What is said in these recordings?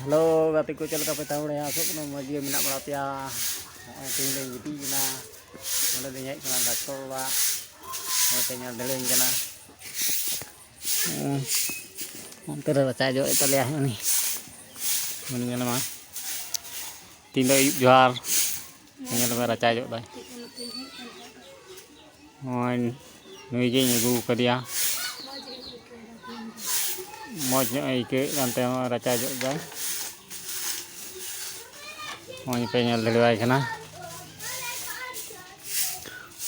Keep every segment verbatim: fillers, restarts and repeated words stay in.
Hello ᱜᱟᱛᱮ ᱠᱚ, ᱪᱮᱫ ᱞᱮᱠᱟ ᱯᱮ ᱛᱟᱦᱮᱸ ᱵᱟᱲᱟᱭᱟ? ᱟᱥᱚᱜ ᱠᱟᱱᱟ ᱢᱚᱡᱽ ᱜᱮ ᱢᱮᱱᱟᱜ ᱵᱟᱲᱟ ᱯᱮᱭᱟ᱾ ᱱᱚᱜᱼᱚᱭ ᱛᱮᱦᱮᱧ ᱞᱮ ᱜᱤᱛᱤᱡ ᱠᱟᱱᱟ, ᱱᱚᱸᱰᱮ ᱞᱤᱧ ᱦᱮᱡ ᱠᱟᱱᱟ ᱰᱟᱠᱛᱚᱨ ᱚᱲᱟᱜ᱾ ᱱᱚᱜᱼᱚᱭ ᱛᱮ ᱧᱮᱞ ᱫᱟᱲᱮᱭᱟᱹᱧ ᱠᱟᱱᱟ᱾ ᱦᱩᱸ, ᱚᱱᱛᱮ ᱨᱮ ᱨᱟᱪᱟᱭ ᱡᱚᱜ ᱮᱫ ᱛᱟᱞᱮᱭᱟ ᱩᱱᱤ᱾ ᱩᱱᱤ ᱧᱮᱞ ᱢᱟ, ᱛᱤᱦᱤᱧ ᱫᱚ ᱟᱹᱭᱩᱵ ᱡᱚᱦᱟᱨ᱾ ᱧᱮᱞ ᱢᱮ, ᱨᱟᱪᱟᱭ ᱡᱚᱜ ᱫᱟᱭ᱾ ᱱᱚᱜᱼᱚᱭ ᱱᱩᱭ ᱜᱮᱧ ᱟᱹᱜᱩ ᱟᱠᱟᱫᱮᱭᱟ᱾ ᱢᱚᱡᱽ ᱧᱚᱜ ᱮ ᱟᱹᱭᱠᱟᱹᱣᱮᱫ ᱠᱟᱱ ᱛᱮ ᱱᱚᱜᱼᱚᱭ ᱨᱟᱪᱟ ᱡᱚᱜ ᱫᱟᱭ᱾ ᱱᱚᱜᱼᱚᱭ ᱯᱮ ᱧᱮᱞ ᱫᱟᱲᱮᱣᱟᱭ ᱠᱟᱱᱟ,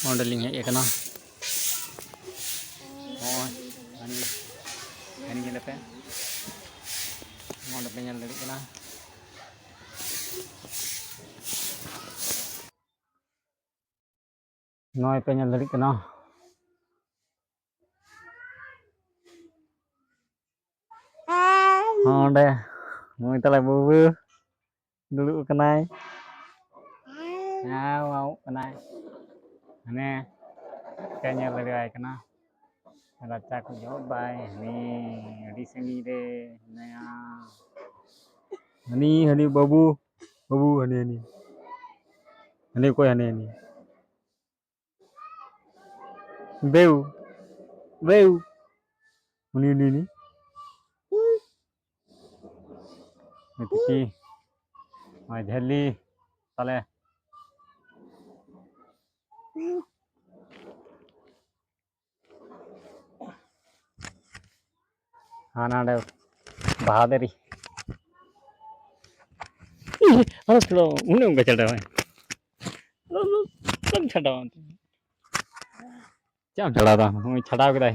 ᱚᱸᱰᱮᱞᱤᱧ ᱦᱮᱡ ᱟᱠᱟᱱᱟ᱾ ᱱᱚᱜᱼᱚᱭ ᱦᱟᱹᱱᱤ, ᱦᱟᱹᱱᱤ ᱧᱮᱞᱮ ᱯᱮ, ᱱᱚᱸᱰᱮ ᱯᱮ ᱧᱮᱞ ᱫᱟᱲᱮᱭᱟᱜ ᱠᱟᱱᱟ᱾ ᱱᱚᱜᱼᱚᱭ ᱯᱮ ᱧᱮᱞ ᱫᱟᱲᱮᱭᱟᱜ ᱠᱟᱱᱟ, ᱚᱸᱰᱮ ᱱᱩᱭ ᱛᱟᱞᱮ ᱵᱟᱹᱵᱩ ᱫᱩᱲᱩᱵ ᱟᱠᱟᱱᱟᱭ, ᱦᱮᱸ, ᱢᱟᱢᱚᱜ ᱠᱟᱱᱟᱭ᱾ ᱦᱟᱱᱮ ᱯᱮ ᱧᱮᱞ ᱫᱟᱲᱮᱣᱟᱭ ᱠᱟᱱᱟ, ᱨᱟᱪᱟ ᱠᱚ ᱡᱚᱜ ᱫᱟᱭ᱾ ᱦᱟᱹᱱᱤ ᱟᱹᱰᱤ ᱥᱟᱺᱜᱤᱧ ᱨᱮ ᱢᱮᱱᱟᱭᱟ᱾ ᱦᱟᱹᱱᱤ, ᱦᱟᱹᱱᱤ ᱵᱟᱹᱵᱩ, ᱵᱟᱹᱵᱩ, ᱦᱟᱹᱱᱤ, ᱦᱟᱹᱱᱤ᱾ ᱦᱟᱹᱱᱤ ᱚᱠᱚᱭ? ᱦᱟᱹᱱᱤ, ᱦᱟᱹᱱᱤ᱾ ᱵᱮᱣ, ᱵᱮᱣ᱾ ᱩᱱᱤ, ᱩᱱᱤ, ᱩᱱᱤ᱾ ᱩᱱᱤ ᱛᱤᱛᱤ᱾ ᱱᱚᱜᱼᱚᱭ ᱡᱷᱟᱹᱞᱤ᱾ ᱛᱟᱦᱞᱮ᱾ ᱦᱟᱱᱟ ᱱᱟᱰᱮ ᱵᱟᱦᱟ ᱫᱟᱨᱮ᱾ ᱤᱦ, ᱟᱞᱚ ᱪᱷᱟᱰᱟᱣ, ᱩᱱᱟᱹᱜ ᱚᱱᱠᱟ ᱪᱷᱟᱰᱟᱣ᱾ ᱟᱞᱚ, ᱟᱞᱚ, ᱟᱞᱚᱢ ᱪᱷᱟᱰᱟᱣᱟ᱾ ᱪᱮᱫ ᱮᱢ ᱪᱷᱟᱰᱟᱣ ᱫᱟ? ᱱᱩᱭ ᱪᱷᱟᱰᱟᱣ ᱠᱮᱫᱟᱭ᱾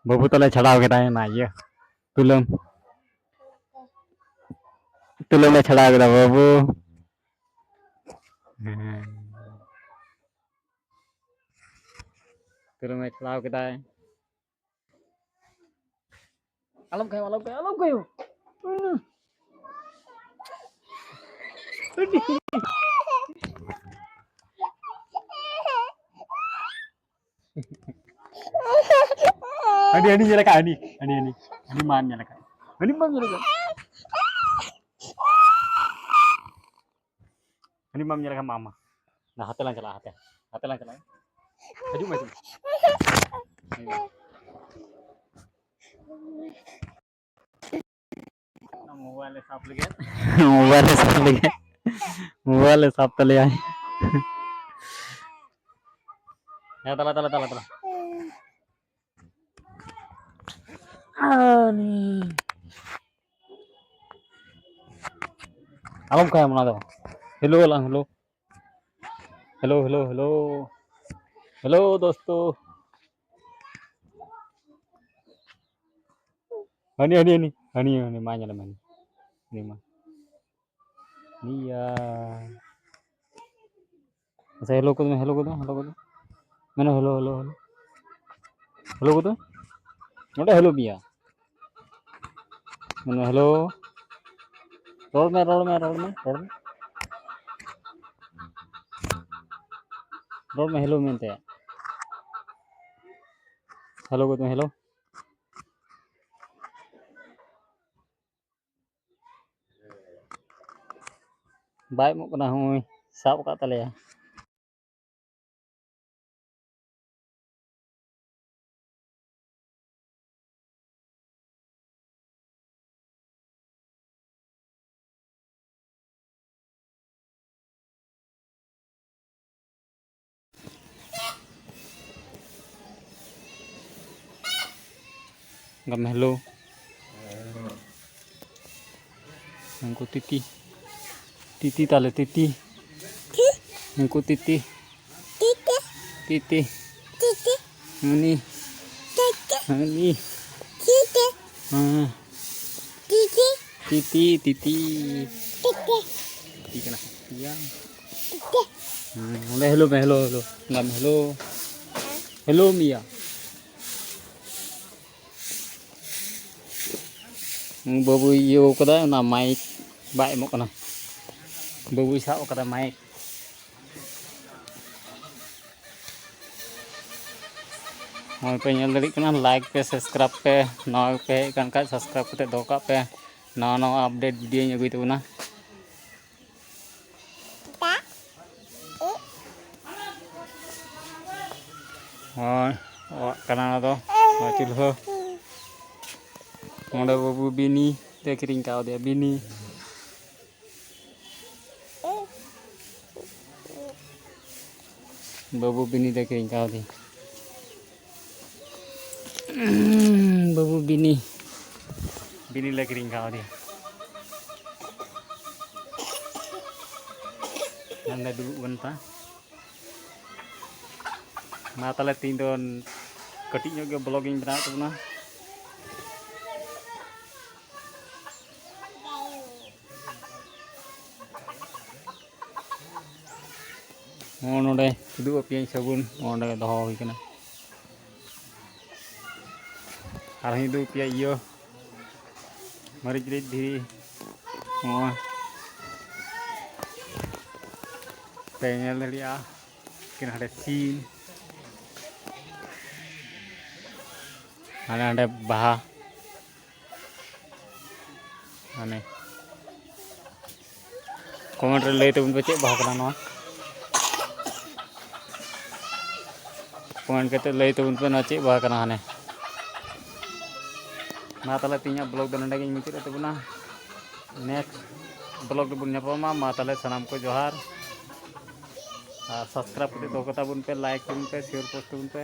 ᱵᱟᱹᱵᱩ ᱛᱟᱞᱮ ᱪᱷᱟᱰᱟᱣ ᱠᱮᱫᱟᱭ ᱚᱱᱟ ᱤᱭᱟᱹ᱾ ᱛᱩᱞᱟᱹᱢ᱾ ᱛᱩᱞᱟᱹᱢ ᱮ ᱪᱷᱟᱰᱟᱣ ᱠᱮᱫᱟ ᱵᱟᱹᱵᱩ᱾ ᱦᱮᱸ᱾ ᱛᱩᱞᱟᱹᱢ ᱮ ᱪᱷᱟᱰᱟᱣ ᱠᱮᱫᱟᱭ᱾ ᱟᱞᱚᱢ ᱠᱷᱟᱭᱚᱜ, ᱟᱞᱚᱢ ᱠᱷᱟᱭᱚᱜ, ᱟᱞᱚᱢ ᱠᱷᱟᱭᱚᱜ᱾ ᱦᱟᱹᱱᱤ, ᱦᱟᱹᱱᱤ ᱧᱮᱞ ᱟᱠᱟᱫ, ᱦᱟᱹᱱᱤ, ᱦᱟᱹᱱᱤ, ᱦᱟᱹᱱᱤ, ᱦᱟᱹᱱᱤ ᱢᱟᱢ ᱧᱮᱞ ᱟᱠᱟᱫ, ᱦᱟᱹᱱᱤ ᱢᱟᱢ ᱧᱮᱞ ᱟᱠᱟᱫ᱾ ᱯᱷᱤᱞᱢ ᱵᱟᱢ ᱧᱮᱞ ᱠᱷᱟᱱ ᱢᱟ, ᱢᱟ᱾ ᱱᱟ, ᱦᱟᱛᱮ ᱞᱟᱝ ᱪᱟᱞᱟᱜᱼᱟ, ᱦᱟᱛᱮ᱾ ᱦᱟᱛᱮ ᱞᱟᱝ ᱪᱟᱞᱟᱜᱼᱟ᱾ ᱦᱤᱡᱩᱜ ᱢᱮ, ᱦᱤᱡᱩᱜ ᱢᱮ᱾ ᱦᱤᱡᱩᱜ ᱢᱮ᱾ ᱢᱳᱵᱟᱭᱤᱞ ᱮ ᱥᱟᱵ ᱞᱟᱹᱜᱤᱫ᱾ ᱢᱳᱵᱟᱭᱤᱞ ᱮ ᱥᱟᱵ ᱞᱟᱹᱜᱤᱫ᱾ ᱢᱳᱵᱟᱭᱤᱞ ᱮ ᱥᱟᱵ ᱛᱟᱞᱮᱭᱟᱭ᱾ ᱦᱮᱸ, ᱛᱟᱞᱟ, ᱛᱟᱞᱟ, ᱛᱟᱞᱟ, ᱛᱟᱞᱟ᱾ ᱟᱞᱚᱢ ᱠᱷᱟᱭᱟᱢ ᱚᱱᱟ ᱫᱚ᱾ ᱦᱮᱞᱳ ᱟᱞᱟᱝ, hello. Hello, hello, hello. Hello, ᱫᱳᱥᱛᱳ᱾ ᱦᱟᱹᱱᱤ, ᱦᱟᱹᱱᱤ, ᱦᱟᱹᱱᱤ᱾ ᱦᱟᱹᱱᱤ, ᱦᱟᱹᱱᱤ, ᱢᱟ ᱧᱮᱞᱮᱢ ᱦᱟᱹᱱᱤ᱾ ᱦᱟᱹᱱᱤ ᱢᱟ᱾ ᱱᱤᱭᱟ᱾ ᱟᱪᱪᱷᱟ, ᱦᱮᱞᱳ ᱠᱚᱫᱚ, ᱦᱮᱞᱳ ᱠᱚᱫᱚ, ᱦᱮᱞᱳ ᱠᱚᱫᱚ᱾ ᱢᱮᱱᱟ ᱦᱮᱞᱳ, ᱦᱮᱞᱳ, ᱦᱮᱞᱳ᱾ ᱦᱮᱞᱳ ᱠᱚᱫᱚ᱾ ᱱᱚᱰᱮ ᱦᱮᱞᱳ ᱢᱮᱭᱟ᱾ ᱢᱮᱱᱟ ᱦᱮᱞᱳ᱾ ᱨᱚᱲ ᱢᱮ, ᱨᱚᱲ ᱢᱮ, ᱨᱚᱲ ᱢᱮ, ᱨᱚᱲ ᱢᱮ᱾ ᱨᱚᱲ ᱢᱮ ᱦᱮᱞᱳ ᱢᱮᱱᱛᱮ᱾ ᱦᱮᱞᱳ ᱠᱚᱫᱚ, ᱦᱮᱞᱳ᱾ ᱵᱟᱭ ᱮᱢᱚᱜ ᱠᱟᱱᱟ, ᱦᱚᱸᱜᱼᱚᱭ ᱥᱟᱵ ᱟᱠᱟᱫ ᱛᱟᱞᱮᱭᱟ᱾ ᱜᱟᱢ ᱦᱮᱞᱳ᱾ ᱩᱱᱠᱩ ᱛᱤᱛᱤ᱾ ᱛᱤᱛᱤ ᱛᱟᱞᱮ ᱛᱤᱛᱤ᱾ ᱩᱱᱠᱩ ᱛᱤᱛᱤ᱾ ᱛᱤᱛᱤ᱾ ᱩᱱᱤ᱾ ᱩᱱᱤ᱾ ᱦᱮᱸ᱾ ᱛᱤᱛᱤ, ᱛᱤᱛᱤ᱾ ᱛᱤᱛᱤ ᱠᱟᱱᱟ᱾ ᱤᱭᱟ᱾ ᱦᱮᱸ, ᱚᱸᱰᱮ ᱦᱮᱞᱳ ᱢᱮ, ᱦᱮᱞᱳ, ᱦᱮᱞᱳ᱾ ᱦᱮᱞᱳ ᱢᱮᱭᱟ᱾ ᱵᱟᱹᱵᱩᱭ ᱤᱭᱟᱹ ᱠᱟᱫᱟ, ᱚᱱᱟ ᱢᱟᱭᱤᱠ ᱵᱟᱭ ᱮᱢᱚᱜ ᱠᱟᱱᱟ᱾ ᱵᱟᱹᱵᱩᱭ ᱥᱟᱵ ᱠᱟᱫᱟ ᱢᱟᱭᱤᱠ᱾ ᱱᱚᱜᱼᱚᱭ ᱯᱮ ᱧᱮᱞ ᱫᱟᱲᱮᱭᱟᱜ ᱠᱟᱱᱟ, ᱞᱟᱭᱤᱠ ᱯᱮ, ᱥᱟᱵᱥᱠᱨᱟᱭᱤᱵᱽ ᱯᱮ, ᱱᱟᱣᱟ ᱯᱮ ᱦᱮᱡ ᱟᱠᱟᱱ ᱠᱷᱟᱡ ᱥᱟᱵᱥᱠᱨᱟᱭᱤᱵᱽ ᱠᱟᱛᱮ ᱫᱚᱦᱚ ᱠᱟᱜ ᱯᱮ, ᱱᱟᱣᱟ ᱱᱟᱣᱟ ᱟᱯᱰᱮᱴ ᱵᱷᱤᱰᱤᱭᱳᱧ ᱟᱹᱜᱩᱭ ᱛᱟᱵᱚᱱᱟ᱾ ᱦᱳᱭ, ᱚᱲᱟᱜ ᱠᱟᱱᱟ ᱚᱱᱟ ᱫᱚ, ᱱᱚᱣᱟ ᱪᱩᱞᱦᱟᱹ᱾ ᱚᱸᱰᱮ ᱵᱟᱹᱵᱩ ᱵᱤᱱᱤ ᱞᱮ ᱠᱤᱨᱤᱧ ᱠᱟᱣᱫᱮᱭᱟ, ᱵᱤᱱᱤ᱾ ᱵᱟᱹᱵᱩ ᱵᱤᱱᱤ ᱞᱮ ᱠᱤᱨᱤᱧ ᱠᱟᱣᱫᱮᱭᱟ᱾ ᱵᱟᱹᱵᱩ ᱵᱤᱱᱤ, ᱵᱤᱱᱤ ᱞᱮ ᱠᱤᱨᱤᱧ ᱠᱟᱣᱫᱮᱭᱟ᱾ ᱱᱚᱸᱰᱮ ᱫᱩᱲᱩᱵ ᱠᱟᱱ ᱛᱟ᱾ ᱢᱟ ᱛᱟᱦᱞᱮ ᱛᱮᱦᱮᱧ ᱫᱚ ᱠᱟᱹᱴᱤᱡ ᱧᱚᱜ ᱜᱮ vlog ᱤᱧ ᱵᱮᱱᱟᱣᱮᱫ ᱛᱟᱵᱚᱱᱟ᱾ ᱱᱚᱜᱼᱚ ᱱᱚᱰᱮ ᱩᱫᱩᱜ ᱟᱯᱮᱭᱟᱹᱧ ᱥᱟᱵᱚᱱ, ᱱᱚᱜᱼᱚ ᱱᱚᱰᱮ ᱫᱚᱦᱚ ᱦᱩᱭ ᱠᱟᱱᱟ᱾ ᱟᱨᱦᱚᱸᱧ ᱩᱫᱩᱜ ᱟᱯᱮᱭᱟ ᱤᱭᱟᱹ, ᱢᱟᱹᱨᱤᱪ ᱨᱤᱫ ᱫᱷᱤᱨᱤ, ᱱᱚᱣᱟ ᱯᱮ ᱧᱮᱞ ᱫᱟᱲᱮᱭᱟᱜᱼᱟ᱾ ᱠᱤᱱ ᱦᱟᱸᱰᱮ ᱥᱤᱢ, ᱦᱟᱸᱰᱮ ᱦᱟᱸᱰᱮ ᱵᱟᱦᱟ᱾ ᱢᱟᱱᱮ comment ᱨᱮ ᱞᱟᱹᱭ ᱛᱟᱵᱚᱱ ᱯᱮ ᱪᱮᱫ ᱵᱟᱦᱟ ᱠᱟᱱᱟ ᱱᱚᱣᱟ᱾ Comment ᱠᱟᱛᱮ ᱞᱟᱹᱭ ᱛᱟᱵᱚᱱ ᱯᱮ ᱱᱚᱣᱟ ᱪᱮᱫ ᱵᱟᱦᱟ ᱠᱟᱱᱟ ᱦᱟᱱᱮ᱾ ᱢᱟ ᱛᱟᱦᱞᱮ ᱛᱮᱦᱮᱧᱟᱜ vlog ᱫᱚ ᱱᱚᱸᱰᱮ ᱜᱤᱧ ᱢᱩᱪᱟᱹᱫ ᱮᱫ ᱛᱟᱵᱚᱱᱟ᱾ Next vlog ᱨᱮᱵᱚᱱ ᱧᱟᱯᱟᱢᱟ᱾ ᱢᱟ ᱛᱟᱦᱞᱮ ᱥᱟᱱᱟᱢ ᱠᱚ ᱡᱚᱦᱟᱨ᱾ ᱟᱨ subscribe ᱠᱟᱛᱮ ᱫᱚᱦᱚ ᱠᱟᱛᱟ ᱵᱚᱱ ᱯᱮ, like ᱛᱟᱵᱚᱱ ᱯᱮ, share post ᱛᱟᱵᱚᱱ ᱯᱮ᱾